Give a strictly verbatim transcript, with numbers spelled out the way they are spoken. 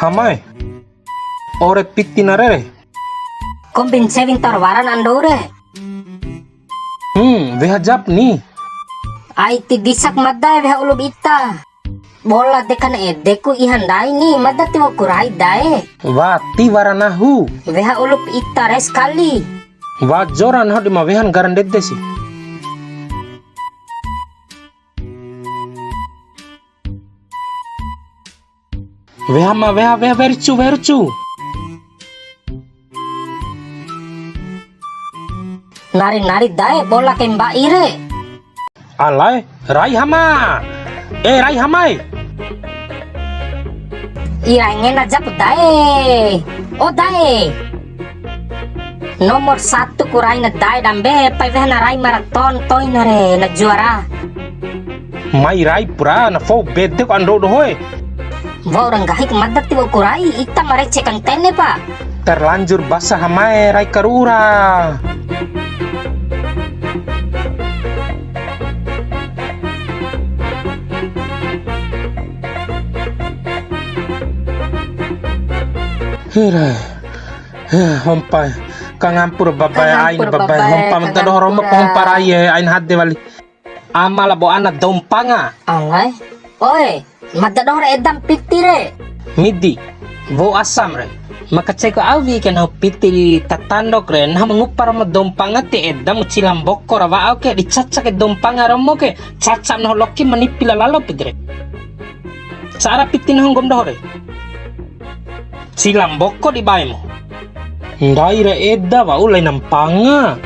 Hamae. Ore piti na re. Kombi ncewin tor waran ando re. Hmm, weha jap ni. Ai ti disak mada e weha ulup ita. Bola dekan ede ku iha ndai ni, mada ti wa'u ku rai dae. Wati wara nahu. Weha ulup ita re sekali. Wajo ra nahu di ma wehan garan ndede si. Weha ma, weha, weha, weha ricu, weha ricu. Nari-nari dae bola kai mba'i re. Alae, rai hama. Eh, rai hamae. Ira ngena japu dae. O dae. Nomor satu ku rai na dae dambe, pai weha na rai maraton to'i na re, na juara. Mai rai pura, na fou bede ku ando dohoe. Wa'u ra nggahi ku mada ti wa'u ku rai, ita ma rece kantene pa. Terlanjur basah hamae rai karu'u ra. Hira. Heh, hompa. Kangampu ra babae ain, babae. Hompa mada doho romo hompa rai e, ain hade wali. Ama labo ana dou mpanga. Alae. Oe, mada doho re edam piti re. Midi. Wou asam re. Maka ceko awi ke nahu piti di tatandok re, nahu ma ngupa romo dou mpanga ti edam cila mboko ra wa'u ke, di caca ke dou mpanga romo ke, caca nahu loki ma nipi lalo piti re. Cara piti nahu nggomi doho re. Cila mboko di bae mu. Ndai re eda wa'u laina mpanga.